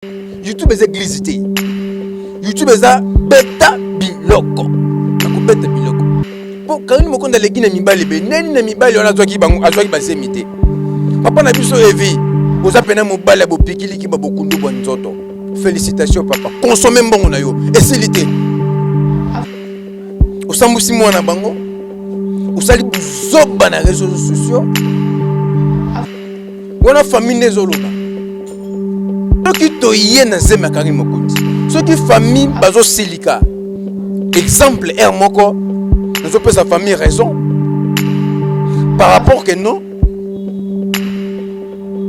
YouTube eza église te. YouTube eza beta biloko. Nakobeta biloko. Po Karine Mokonzi aleki na mibali be neni na mibali wana azwaki bango azwaki bazemi te. Papa na biso Evi oza pena mobali ya bopikiliki ba bokundu bwa nzoto. Félicitations papa. Consommer mbongo na yo. Esili te. Osambwisi mwana bango. Osali buzoba na réseaux sociaux. Wana famille nde ezoloba. Soki toye na zemi ya Karine Mokonzi, soki famille bazosilika, exemple aire moko nazopesa famille raison par rapport que non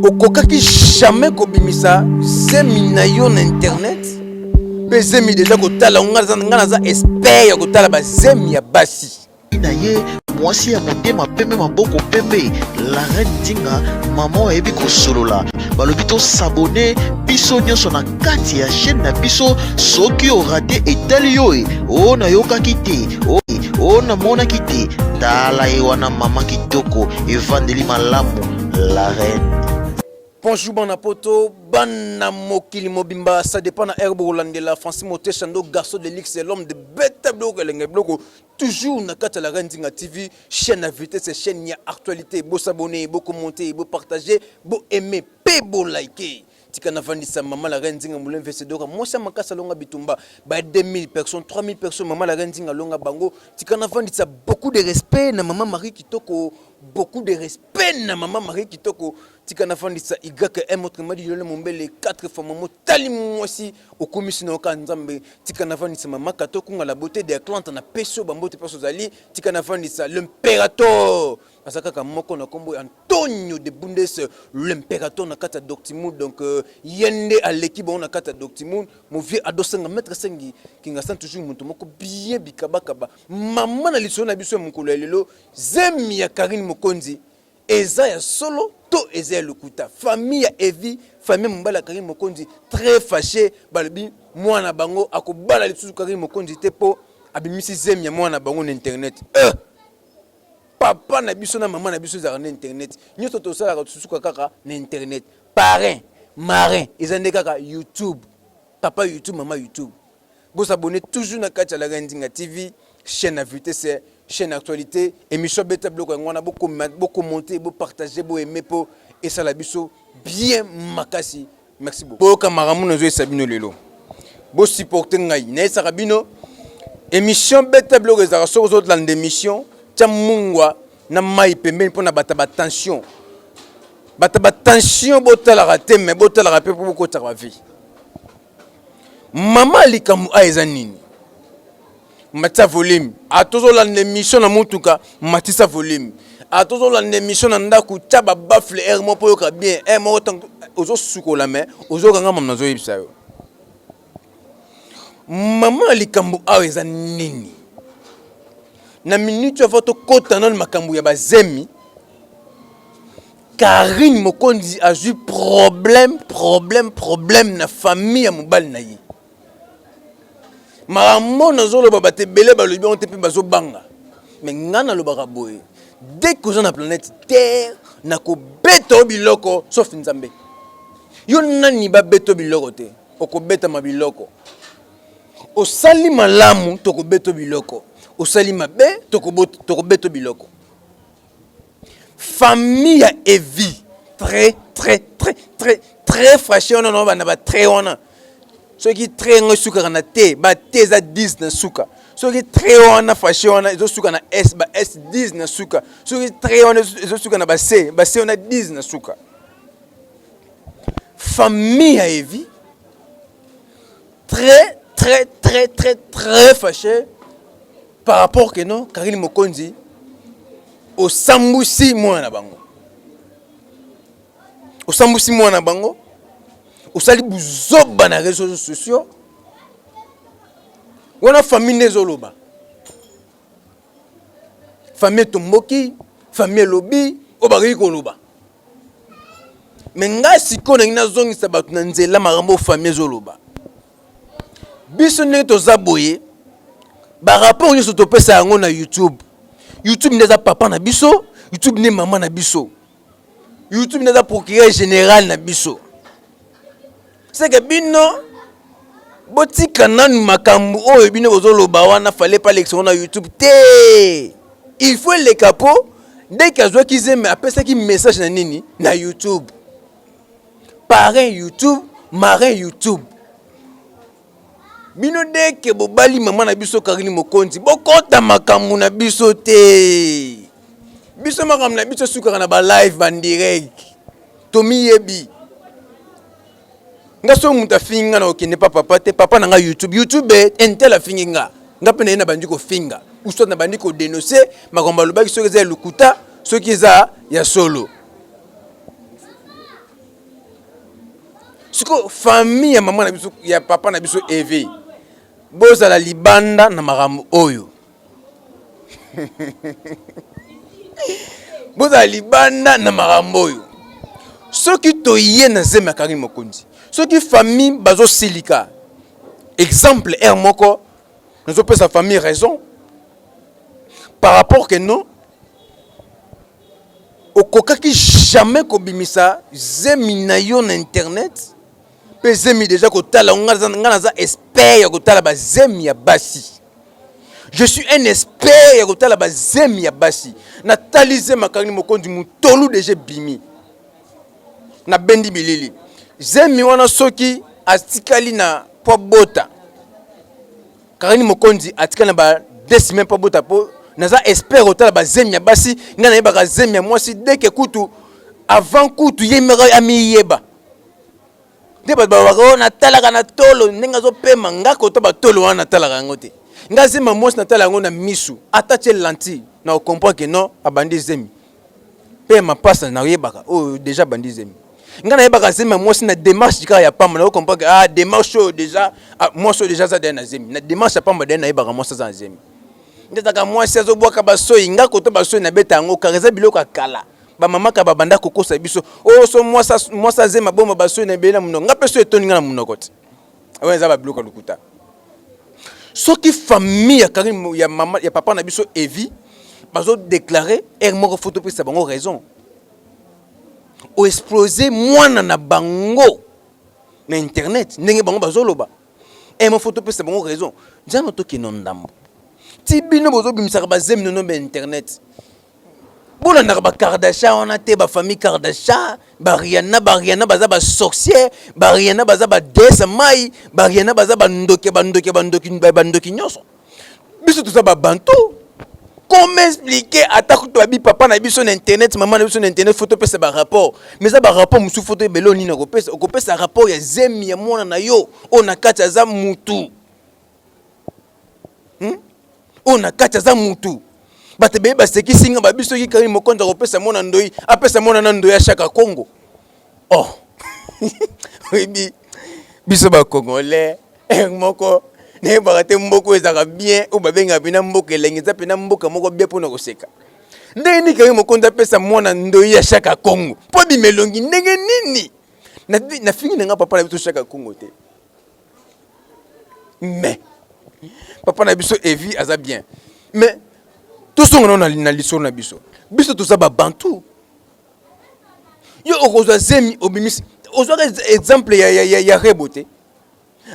okokaki jamais kobimisa zemi na yo na internet mpe zemi deja kotala nga naza expert ya kotala bazemi ya basi. Na ye mwasi ya motema pembe, maboko pembe, la reine Nzinga, mama ayebi kosolola. Balobi tosabone biso nyonso na kati ya chaîne na biso. Soki orate, etali yo e o nayokaki te, o namonaki te. Tala ye wana, mama kitoko, evandeli malamu, la reine. Bonjour bana poto, bana mokili mobimba, ça dépend na heure bokolandela. Francis Motesha ndo garçon de luxe, l'homme de beta biloko, elenge biloko, toujours na kati ya la Reine Nzinga TV, chaîne à vitesse, chaîne ya actualité. Bo s'abonner, bo commenter, bo partager, bo aimer pe bo liker. Tika navandisa mama la Reine Nzinga Molemve Sedoka, mwasi ya makasi, alonga bitumba ba 2000 personnes, 3000 personnes, mama la Reine Nzinga alonga bango. Tika navandisa, beaucoup de respect na mama Marie Kitoko, beaucoup de respect na mama Marie Kitoko. Tika nafandisa YM, autrement dit Yolele Mombele 4 fois, mamo tali mwasi okomisi na oka Nzambe. Tika nafandisa mama Kato Kunga, la beauté de Atlanta, na peso bambote mpe ozali. Tika nafandisa l'impérator, aza kaka moko na nkombo ya Antonio de Bundes, l'impérator na kati ya Dortmund. Donc ye nde aleki bango na kati ya Dortmund. Movie adosenga maître Sengi Kingasan, toujours moto moko bien bikabakaba. Mama na lisolo na biso ya mokolo ya lelo, zemi ya Karine Mokonzi eza ya solo to eza ya lokuta? Famille ya Evi, famille mobali ya Karine Mokonzi, très fâché. Balobi mwana bango akobala lisusu Karine Mokonzi te mpo abimisi zemi ya mwana bango na internet. Papa na biso na mama na biso ezalaka na internet. Nyonso tosalaka, tosuka kaka na internet. Parrain, marin eza nde kaka YouTube. Papa YouTube, mama YouTube, bosabone toujours na kati ya la Reine Nzinga TV, chaîne à vitesse, chaîne actualité, émission beta biloko. Yango wana, bokommente, bopartage, boaime mpo esala biso bien makasi. Merci beaucoup. Boyoka makambo nazoyesa bino lelo, bosupporte ngai. Nayesaka bino, émission beta biloko ezalaka soki ozolanda émission, tia mungwa na mai pembeni mpona bato batension. Bato batension botalaka te, me botalaka mpe mpo bokotaka bavie. Mama, likambo a eza nini? Matisa volume. Atozolanda émission na motuka, matisa volume. Atozolanda émission na ndako, tia babaffle aire moko mpo oyoka bien aire moko. Ntango ozosukola, me ozokanga mama, nazoyebisa yo, mama, likambo awa eza nini? Na minute avant tokɔta nano makambo ya bazemi, Karine Mokonzi azwi problème, problème, problème na famille ya mobali na ye. Makambo nazoloba, bato ebele balobi yango te mpe bazobanga. Me ngai nalobaka boye: dès que oza na planète Terre, nakobeta yo biloko, sauf Nzambe. Yo nani babeta yo biloko te? Okobetama biloko. Osali malamu, tokobeta biloko. Osali mabe, tokobeta biloko. Famille ya Evi très très très très très fâché wana na banda ba très wana. Soki très yango esukaka na te, ba te eza 10 na suka. Soki très wana, fâché wana ezosuka na s, ba s 10 na suka. Soki très wana ezosuka na ba c, ba c wana 10 na suka. Famille ya Evi très très très très très fâché par rapport que non, Karine Mokonzi osambusi mwana na bango, osambusi mwana na bango, osali buzoba na réseaux sociaux wana. Famille nde ezoloba, famille etomboki, famille elobi oyo bakoki koloba. Me ngai sikoyo nangi nazongisa bato na nzela. Makambo oyo famille ezoloba, biso ndenge toza boye, barapport nyonso topesa yango na YouTube. YouTube nde eza papa na biso, YouTube nde mama na biso, YouTube nde eza procureur général na biso. Seke bino botika nanu makambo oyo bino bozoloba wana fallait pas lekisa na YouTube te. Il faut eleka po dès que azwaki zemi apesaki message na nini na YouTube. Parrain YouTube, marin YouTube. Bino dès que bobali mama na biso Carine Mokonzi bokota makambo na biso te. Biso makambo na biso sukaka na ba live ba direct. Tomiyebi. Nga soki moto afingi nga na kokende pa papa te, papa na nga YouTube. YouTube intel afingi nga. Nga mpe na ye na bandi kofinga. Ou soit na bandi kodenoncer makambo alobaki soki eza ya lokuta, soki eza ya solo. Siko famille ya mama na biso ya papa na biso Eve bozala libanda na makambo oyo. Bozala libanda na makambo oyo. Soki toye na zemi ya Carine Mokonzi, soki famille bazosilika, exemple air moko nazopesa famille raison par rapport que non okokaki jamais kobimisa zemi na yo na internet mpe zemi deja kotala nga naza expert ya kotala bazemi ya basi. Je suis un expert ya kotala bazemi ya basi. Natali zemi ya Carine Mokonzi mutolu deja ebimi, nabendi bilili zemi wana soki atikali na po bota Carine Mokonzi atikali na ba 2 semaines po bota, po naza expert kotala bazemi ya basi. Ngai nayebaka zemi ya mwasi deke kutu avant kutu ye moko amiyeba. Nde bato balobaka oyo natalaka na tolo ndenge azopema, nga kota batolo wana natalaka yango te. Nga zemi ya mwasi natala yango na misu, ata tie lentille na comprendre que non abandi zemi. Mpe ya mapasa nayebaka oyo deja abandi zemi. Nga nayebaka zemi ya mwasi na démarche kaka ya pamba, na comprendre que ah démarche oyo deja ah, mwasi oyo deja aza deja na zemi. Na démarche ya pamba deja nayebaka mwasi aza na zemi. Nde ezalaka mwasi azobwaka basoi, nga kota basoi nabeta yango kaka, eza biloko ya kala. Ba mama ka babanda kokosa biso oh so mwasa mwasa zema bomba basoi na ebele na monoko, nga mpe so etondi nga na monoko te. Oyo eza ba biloko ya lokuta. Soki famille ya Carine ya mama ya papa na biso Evi bazo déclarer heure moko faut topesa bango raison. O exploser mwana na bango na internet ndenge bango bazoloba. Heure moko faut topesa bango raison. Nzambe tokende ndambo. Ti bino bozobimisaka bazemi nono ba internet. Bolandaka ba Kardashian wana te, ba famille Kardashian, ba Rihanna, ba Rihanna baza ba sorcière, ba Rihanna baza ba déesse mai, ba Rihanna baza ba ndoki, ba ndoki, ba ndoki, ba ndoki nyonso. Biso toza ba bantu. Comment expliquer ata kutu babi papa na biso na internet, mama na biso na internet, faut topesa ba rapport. Mais eza ba rapport mosusu faut toyeba eloko nini okopesa. Okopesa rapport ya zemi ya mwana na yo oyo na kati aza mutu. Oyo na kati aza mutu. Bato ebele basekisi nga babi soki Carine Mokonzi akopesa mwana ndoi, apesa mwana na ndoi ya Shaka Kongo. Oh. Oyebi biso ba Congolais moko nayebaka te mboka oyo ezalaka bien oyo babengaka mpena mboka elengi, eza mpena mboka moko bien mpona koseka. Ndenge nini Carine Mokonzi apesa mwana ndoi ya Shaka Kongo mpo abima elongi ndenge nini? Nafingi na nga papa na biso Shaka Kongo te, mais papa na biso Evi aza bien. Mais tosonga nano na lisolo na biso. Biso toza babantu. Yo okozwa zemi obimisi, ozwaka exemple ya Rebo te.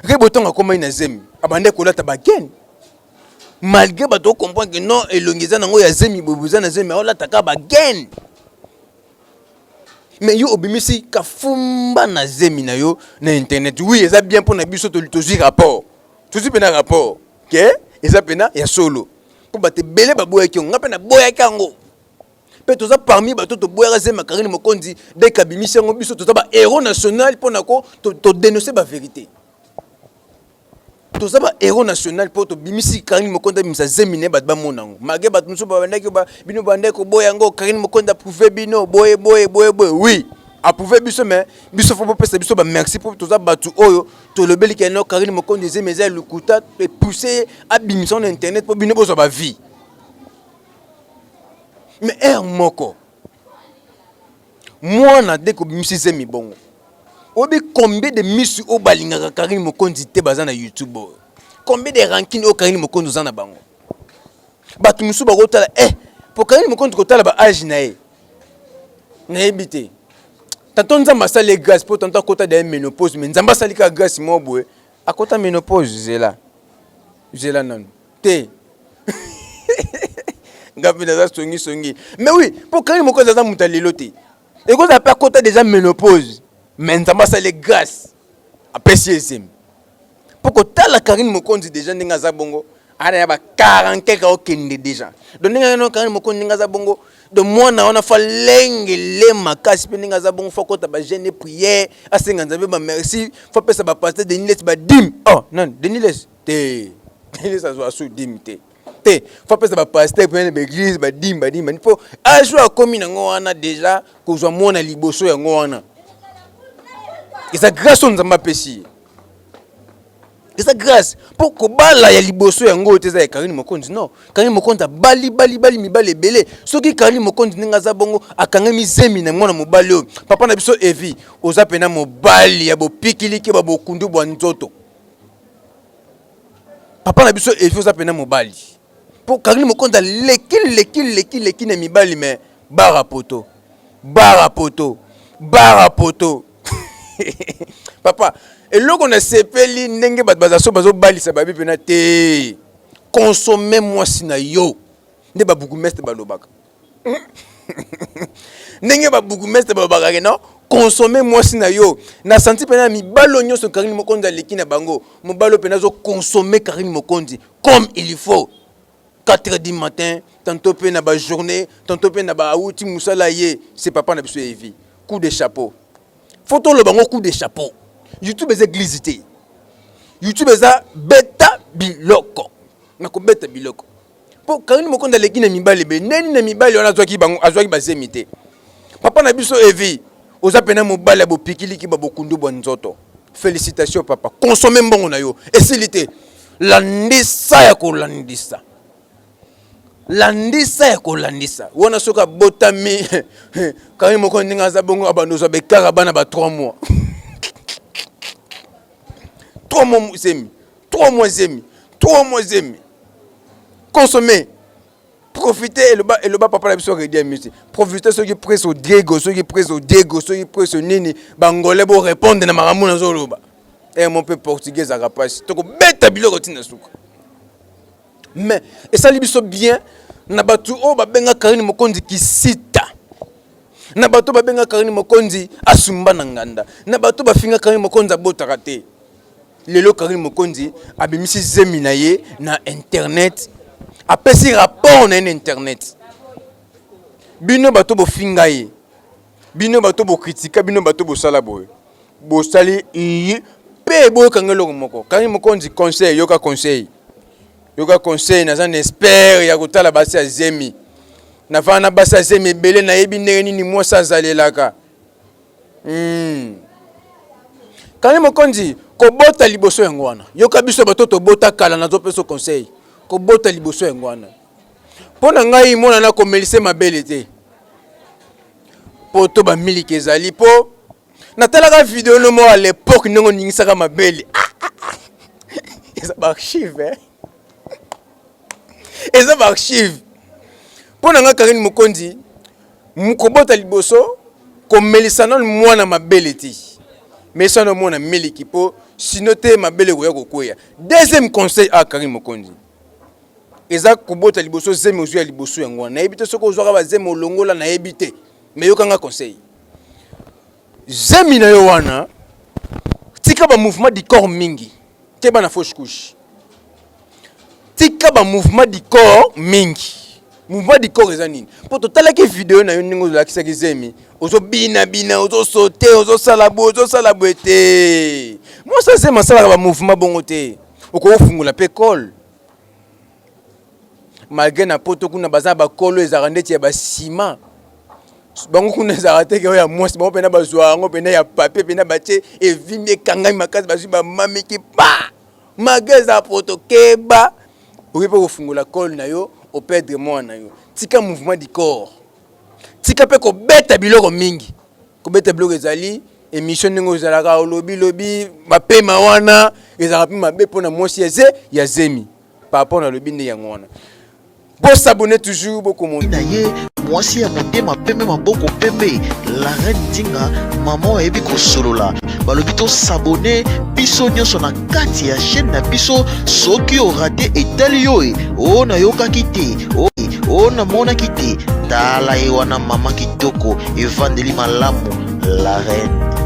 Rebo ntango akomaki na zemi abandaki kolata bagene, malgré bato ocomprendre que non elongi eza nango ya zemi, boye eza na zemi, aolataka bagene. Mais yo obimisi kafumba na zemi na yo na internet. Oui, eza bien mpona biso tozwi rapport, tozwi mpena rapport ke eza mpena ya solo, mpo bato ebele baboyaki yango, nga mpe naboyaki yango, mpe toza parmi bato toboyaka zemi ya Carine Mokonzi. Dès abimisi yango, biso toza ba héros national mpona ko todénonce ba vérité. Toza ba héros national mpo tobimisi Carine Mokonzi abimisa zemi na ye, bato bamona yango, malgré bato mosusu babandaki bino bandaki koboya yango. Carine Mokonzi approuve bino boye boye boye boye, oui approuve biso, mais biso faut bopesa biso bamerci mpo toza bato oyo tolobeli keno Carine Mokonzi zemi eza ya lokuta, epousse ye abimisa yango na internet mpo bino bozwa bavie. Mais heure moko mwana de kobimisi zemi bongo, oyebi combien de misu oyo balingaka Carine Mokonzi te baza na YouTube oyo? Combien de rancune oyo Carine Mokonzi oza na bango? Bato mosusu bakotala po Carine Mokonzi kotala ba age na ye, nayebi te. Tanto Nzambe asali ye grâce mpo tanto akota deja ménopause, mais Nzambe asali kaka grâce moko boye, akota ménopause. Zela, zela nanu te, nga mpe naza songisongi. Mais oui, mpo Karine Mokonzi aza moto ya lelo te, ekozala mpe akota deja ménopause, mais Nzambe asali grâce, apesi ye zemi. Mpo kotala Karine Mokonzi deja ndenge aza bongo, ana ya ba 40 quelque, akokende deja. Donc ndenge wana, Karine Mokonzi ndenge aza bongo, donc mwana wana fa lengele makasi. Mpe ndenge aza bongo, fa kota bajeûne, prière, asenga Nzambe bamerci, fa pesa bapasteur Denis Lesi badîme. Oh nani, Denis Lesi te, Denis Lesi azwa su dîme te te, fa pesa bapasteur mpe baéglise badîme, badîme, mpo âge oyo akomi nango wana deja, kozwa mwana liboso yango wana eza grâce oyo Nzambe apesi ye, eza grâce. Mpo kobala ya liboso yango oyo te, eza ya Karine Mokonzi. Non, Karine Mokonzi abali bali bali mibali ebele. Soki Karine Mokonzi ndenge aza bongo, akangami zemi na mwana mobali oyo, papa na biso Evi, oza mpena mobali ya bopikiliki, babokundu bwa nzoto. Papa na biso Evi, oza mpena mobali, mpo Karine Mokonzi aleki leki leki leki na mibali. Me bara poto, bara poto, bara poto. Papa, eloko nasepeli ndenge bato baza so bazobalisa babi mpena te, consomme mwasi na yo nde babourgmestre balobaka, ndenge babourgmestre balobaka ke non, consomme mwasi na yo. Na santi mpena ya mibali oyo nyonso, Karine Mokonzi aleki na bango. Mobali oyo mpena azoconsomme Karine Mokonzi comme il faut, 4 heures du matin, tantôt mpe na bajournée, tantôt mpe na baawuti mosala ye. C'est papa na biso Evi, coup de chapeau. Faut toloba ngo, coup de chapeau. YouTube eza église te, YouTube eza beta biloko na kobeta biloko. Mpo Karine Mokonzi aleki na mibali ebele. Ndeni na mibali wana azwaki bango, azwaki bazemi te. Papa na biso Evi, oza mpena mobali ya bopikiliki, babokundu bwa nzoto. Félicitation papa, consomme mbongo na yo esili te. Landisa ya kolandisa, landisa ya kolandisa wana. Soki abotami, Karine moko ndenge aza bongo, abanda ozwa bekaka bana ba 3 mois, 3 mois zemi, 3 mois zemi, 3 mois zemi. Consommer, profiter. Eloba, eloba papa na biso Redi Amisi, profiter. Soki presse Odiego, soki presse Odiego, soki presse nini, bangolais bo répondre na makambo nazoloba. E mo mpe portugais ezalaka mpasi, tokobeta biloko ntina suka. Mais esali biso bien na bato oyo babenga Karine Mokonzi kisita, na bato babenga Karine Mokonzi asumba na nganda, na bato bafinga Karine Mokonzi abotaka te. Lelo Karine Mokonzi abimisi zemi na ye na internet, apesi rapport na ye na internet. Bino bato bofinga ye, bino bato bokritika, bino bato bosala boye, bosali iyi mpe boyokanga eloko moko. Karine Mokonzi, conseil, yoka conseil, yoka conseil. Naza na expert ya kotala basi ya zemi, navanda na basi ya zemi ebele, nayebi ndenge nini mwasi azalelaka. Karine Mokonzi, kobota liboso yango wana, yoka biso bato tobota kala, nazopesa conseil. Kobota liboso yango wana, mpo na ngai mwana nakomelise mabele te, mpo to bamiliki ezali. Mpo natalaka video no moko à l'époque, ndenge oningisaka mabele. Ah, ah, ah. Eza baarchive, eh? Eza baarchive. Mpo na ngai Karine Mokonzi, kobota liboso, komelisa nano mwana mabele te, melisa nano mwana miliki, mpo sino te mabele ekoya kokweya. Deuxième conseil a Karine Mokonzi eza kobota liboso, zemi ozwi ya liboso yango wana, nayebi te soki ozwaka bazemi olongola, nayebi te, mais yokanga conseil. Zemi na yo wana, tika bamouvement du corps mingi te, bana fausse couche. Tika bamouvement du corps mingi. Mouvement du corps eza nini? Mpo totalaki video na yo ndenge ozolakisaki zemi, ozobinabina, ozosaute, ozosala boye, ozosala boye te. Mwasi zemi asalaka bamouvement bongo te. Okofungola mpe col, malgré na poto kuna baza bakolo, ezalaka ndeti ya basima bango kuna, ezalaka teke oyo ya mwasi bango mpena bazwa yango mpena ya papier, mpena batie, evimbi, ekangami makasi, bazwi bamamiki pa. Malgré eza poto, keba, okoki mpe kofungola col na yo, operdre mwana na yo. Tika mouvement du corps, tika mpe kobeta biloko mingi. Kobeta biloko ezali émission ndenge ozalaka olobi lobi bapema wana, ezalaka mpe mabe mpona mwasi ya zemi. Par rapport nalobi nde yango wana. Bosabone toujours, bokomona na ye. Mwasi ya motema pembe, maboko pembe, la reine Nzinga, mama oyo ayebi kosolola. Balobi tosabone biso nyonso na kati ya chaîne na biso. Soki orate etali yo e, o nayokaki te, o, o namonaki te, tala ye wana mama kitoko, evandeli malamu, la reine.